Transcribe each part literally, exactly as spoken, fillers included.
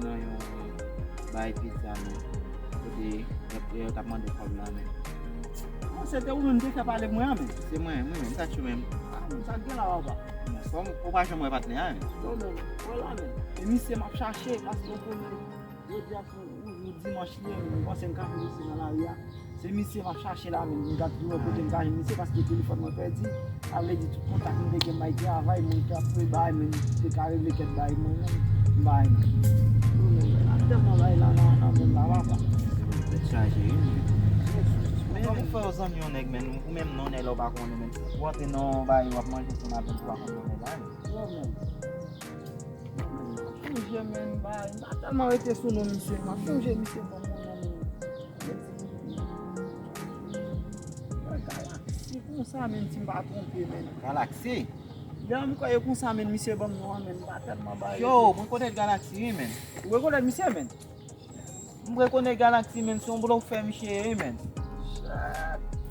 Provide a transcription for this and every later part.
nan yon bay pizza, men. Kote lè yo t ap mande kòb la, men. Non, se te ou menm te fè pale pou mwen an, men. Se mwen, mwen menm, sa k sou menm? Ah, men, sa k gen la, papa? Bon, fò m, ou pa janm wè patnè a, men. Non, men, wè la, men. E misye m ap chache, paske ou konnen, jodi a, se yon, yon dimanch li ye, men m panse m ka fè misye nan lari a. Se misye m ap chache la, men. M gad pou wè kote m ka jwenn misye, paske telefòn mwen pèdi. Sa vle di tout kontak m te gen bay travay, moun k ap fè bay, men te ka regle kèt bay mwen menm, m bay menm. Yo menm, ak tèlman bay la nan, nan men m la, papa. Tèt chaje, wi, men. Men, men, fè yo zanmi yon nèg, men, ou menm non, nèg la ou pa konnen, men. Ou antre nan yon bay, w ap manje ansanm avè l, ou pa konn non nèg la, men. Yo menm. M ap chonje, men, bay. M pa tèlman rete sou non misye, m ap chonje misye ban m yon non, men. Galaxy konsa, menn, si m pa twonpe, menn. Galaxy? Lè m kwè e konsa, menn, misye ban m non an, menn, m pa tèlman bay. Yo, mwen konèt Galaxy, wi, menn. Ou rekonèt misye, menn? M rekonèt Galaxy, menn, se yon blofè misye ye, wi, menn.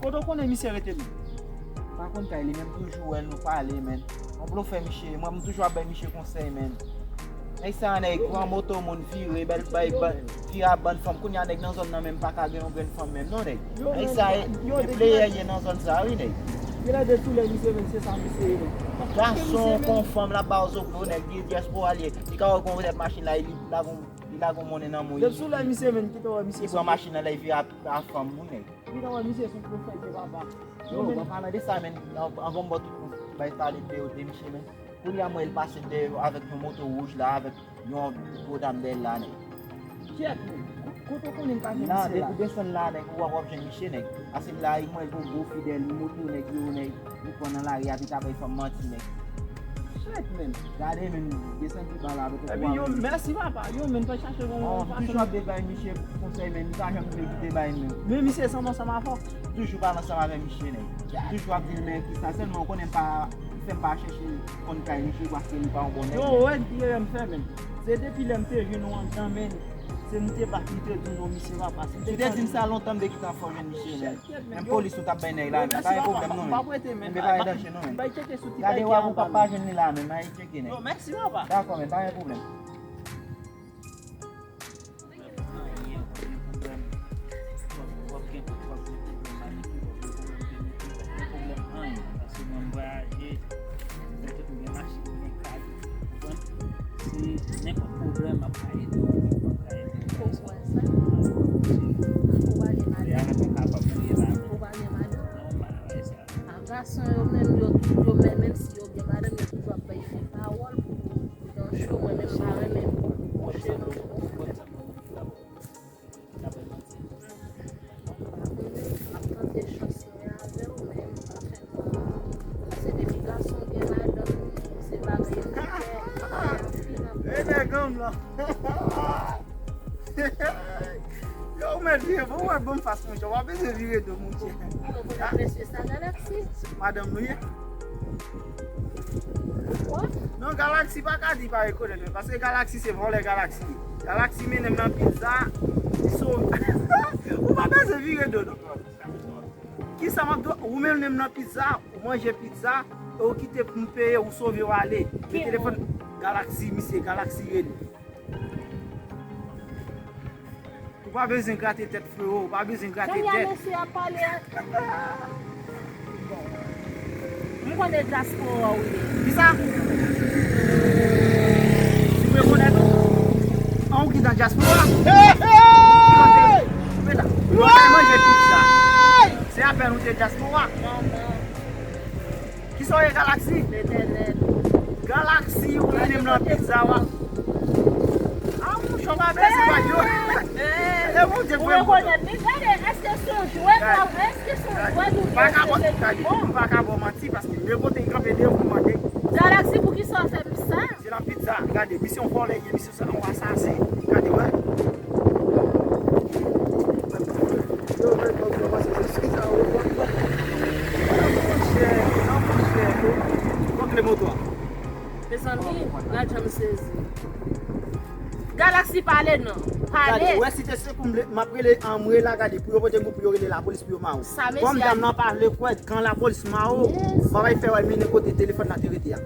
Kote w konnen misye rete, menn? M pa konn kay li, men m toujou wè l, nou pale, menn. Yon blofè misye ye, mwen, m toujou ap bay misye konsèy, menn. Nèg sa a, nèg, pran moto moun, vire, bèl bay, ba-, vire a bann fanm. Kounye a, nèg nan zòn nan menm pa ka gen yon grenn fanm menm, non, nèg. Nèg sa a, e, e pleyè ye nan zòn sa a, wi, nèg. Genlè de tou lè misye menm, se sa misye ye, menm. Gason kon fanm, l ap ba w zoklo, nèg, li dyaspora li ye. Li ka wè w gen yon lòt machin la, li lage yon, li lage yon monnen nan men w. Depi sou lè misye menm, kite w wè misye. Li pran machin nan, la, li vire a, a fanm, wi, nèg. Kite w wè misye se yon blofè, papa. Yo, menm, an palan de sa, menn, an, anvan m ba w tout bay pale de, de misye, menn. Kounye a, m wè l pase dèyè avèk yon moto wouj la, avèk yon gwo dam dèyè l la, nèg. Kyèt, men. Ko-, kote w konnen m pa jwenn misye la? Depi w desann la, nèg, w ap, w ap jwenn misye, nèg. Pase m la, m wè gwo, gwo fidèl, li moto, nèg, yo, nèg, li pran nan lari a, li ta bay fanm manti, nèg. Shit, men. Gade, men, desann pi ba la, avèk yon. Epi, yo, mèsi, papa. Yo, men, fè chache yon fason. M toujou ap bay misye konsèy, men, m pa janm vle kite bay, men. Men misye sanm ansanm avè w? M toujou pale ansanm avè misye, nèg. Toujou ap di l, men, kisa, sèlman, ou konnen m pa fè m pa chèche konn kay misye paske li pa yon bon nèg. Yo, wè, erè m fè, menn. Se depi lè m te jwenn ou anndan, menn. Se m te bat, m te di w non, misye papa. Si w te di m sa lontan, m te gentan fè w jwenn misye, menn. Menm polis ou t ap bay nèg la, menn. Pa gen pwoblèm, non, menn. Menn, pa gen danje, non, menn. Gade w ap ou p ap pa jwenn li la, menn. Al tcheke, nèg. Yo, mèsi, papa. Dakò, menn, pa gen pwoblèm. W ap gen, w ap gen pwoblèm, w ap gen pwoblèm manikir, w ap gen pwoblèm pedikir, w ap gen pwoblèm anyen. Paske mwen, m vwayaje, m fè tout, m gen machin, m gen kay, ou konprann? Se nenpòt pwoblèm, m ap ka ede w, m ap ka ede w. Ou wè sa? Ou pa gen madanm? Lè a, ou kapab kriye la. Ou pa gen madanm? Non, m pa nan bagay sa. A gason yo menm, yo tou, yo menm, menm si yo gen madanm, yo toujou ap bay fi pawòl pou, pou nan cho, mwen menm, m pa renmen pwoche nou. Bon, sa mwen, m pa renmen, m ap tante chans mwen avè w, men m pa fè mal. Paske depi gason gen madanm, se bagay nou fè, fè anpil, anpil. E nèg an m lan. Yo, ou mèt vire, bon, wè, bon, fas mwen, w ap bezwen vire do, monchè. Yo, bon, ap mesye sa, Galaxy. Se madanm nou ye. Wè? Non, Galaxy pa ka di pa rekonèt, men, paske Galaxy se vòlè Galaxy ye. Galaxy mennen m nan pizza, so, ou pa bezwen vire do, non. Kisa m ap di w? Ou mennen m nan pizza, ou manje pizza, Ou kite pou m peye, ou sove, ou ale. Men telefòn Galaxy, misye, Galaxy rele. Ou pa bezwen grate tèt, frero, ou pa bezwen grate tèt. Jan mesye a pale a. M konnen dyaspora ou ye. Kisa? Si w rekonèt ou, an ou ki nan dyaspora? Hey, hey! Ou te manje pizza. Se apèn ou te dyaspora. Kisa w ye, Galaxy? Letènèl. Galaxy, ou vini m nan pizza, wa. Ah, mouche, w pa blese pa yo. E Bondye k voye m kote w. Ou rekonèt li? Gade, èske se yon jwèt la? Èske se yon jwèt oubyen èske se bon? M pa ka ba w manti, paske m gen kote m kanpe deyò pou m mande. Galaxy, poukisa w fè m sa? Se nan pizza. Gade, misye yon vòlè, ye misye se yon asasen. Gade, wè. Yo, men, kòm kòmanse se sou sa, ou konn. Monchè, non, monchè, yo. Kote moto a? Mezanmi, gad jan m sezi. Galaxy, pale non. Pale. Gade, wè, si te se pou m, m ap rele, an, m rele la, gade, pou yo pote m, pou yo rele lapolis, pou yo mare w. Sa mesye a di. Kòm dam nan pa vle kwè, kan lapolis mare w, m ap fè wè mennen kote telefòn nan te rete a.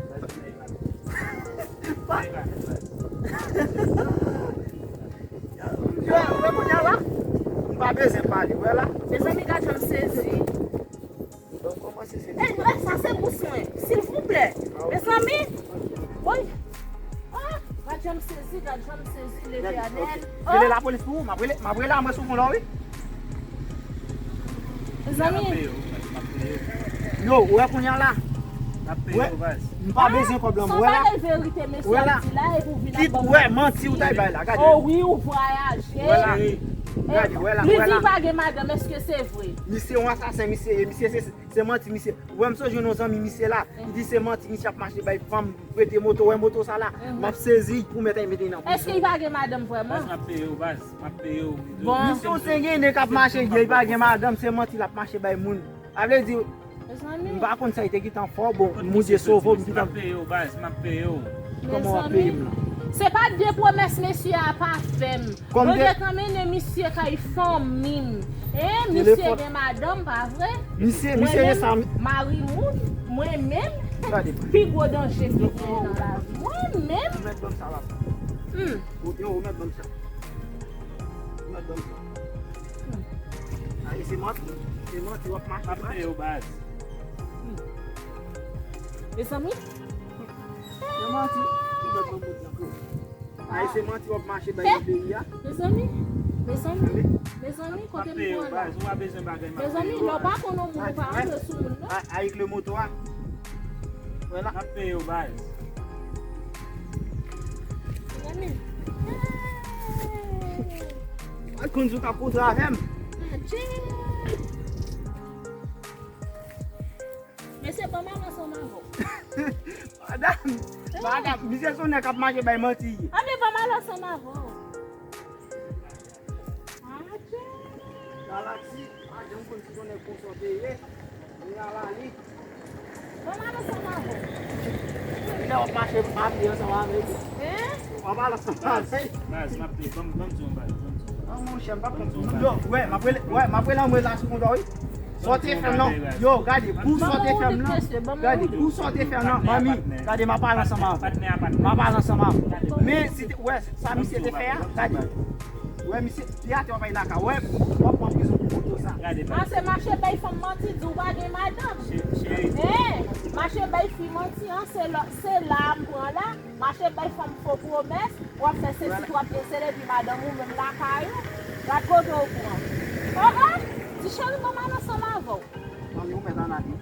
Yo, wè kounye a la, m pa bezwen pale, wè la. Mezanmi, gad jan m sezi. Donk, kòman se sezi? Ey, wè, sa se bous mwen, silvouplè. Mezanmi, woy. Ah, gad jan m sezi, gad jan m sezi, Letènèl. Rele lapolis pou ou, m ap rele, m ap rele a mwen sou konn la, wi. Mezanmi. Yo, ou wè kounye a la? N ap peye yo, baz. M pa bezwen kòb lan, m wè la. Sa pa de verite, mesye ap di la, epi w vin ap ban m manti. Kit wè manti ou ta bay la, gade. Oh wi, ou vwayaje. Wè la. Gade, wè la, wè la. Li di pa gen madanm, èske se vre? Misye yon asasen, misye, misye se, se manti, misye. Ou wè m sot jwenn yon zanmi misye la, li di se manti, misye ap mache bay fanm, prete moto, wè moto sa la, m ap sezi pou mèt al mete nan prizon. Èske li pa gen madanm vrèman? Baz, m ap peye w, baz, m ap peye w. Bon. Misye yon sengene k ap mache, li pa gen madanm, se manti l ap mache bay moun. Sa vle di, m pa konn sa, li te gentan fò, bon, Bondye sove w, m gentan. M ap peye w, baz, m ap peye w. Kòman w ap peye m la? Se pa de pwomès mesye a pa fè m. Mwen gentan mennen misye kay fanmi m. E, misye gen madanm, pa vre? Misye, misye gen sa. Mwen menm, mari moun, mwen menm, pi gwo danje ki genyen nan lavi. Mwen menm. Ou mèt ban m sa la. Hmm. Ou, yo, ou mèt ban m sa. Ou mèt ban m sa. Ay, se manti, se manti w ap mache. M ap peye w, baz. Mezanmi. Se manti. Ou mèt ban m bout nan kou. Ay, se manti w ap mache bay nan peyi a. Mezanmi. Mezanmi. Mezanmi, kote m pran la? M ap peye w, baz. Ou pa bezwen bagay, m ap peye w. Mezanmi, lè w pa konn yon moun, ou pa antre sou moun, non. Ay, ay, le moto a. Wè la. M ap peye w, baz. Mezanmi. Ay, konn sou t ap kontre avè m. Adje. Mesye, ban m al ansanm avè w. Madanm, madanm, misye se yon nèg k ap mache bay manti. Anben, ban m al ansanm avè w. Adje. Galaxy, pa janm konn si se yon nèg konsa w te ye. Li ala li. Ban m al ansanm avè w. Lè w ap mache, mache ansanm avè l. Hein? W ap al ansanm avè l. Baz, baz, m ap peye. Ban m, ban m di yon baz, ban m di yon baz. An, monchè, m p ap konn. Yo, wè, m ap rele, wè, m ap rele anmwey la sou konn wi. Sa w te fè m nan. Yo, gade, pou sa w te fè m nan. Gade, pou sa w te fè m nan, manmi. Gade, m ap al ansanm avè w. M ap al ansanm avè w. Men, si te, wè, sa misye te fè a, gade. Wè, misye, pi atè w ap al lakay. Wè, w ap pran prizon pou foto sa. Gade, baz. Pase mache bay fanm manti, di w pa gen madanm. Cheri. Hein, mache bay fi manti an, se la, se la m pran la. Mache bay fanm fo pwomès, w ap fè sesi, w ap fè sele, epi madanm ou menm lakay ou. Gad kote w pran. Oh, oh, di cheri, ban m al ansanm avè w. Manmi, ou mèt ann ale.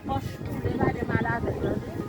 Pòch koule, gade m al avè l, tande.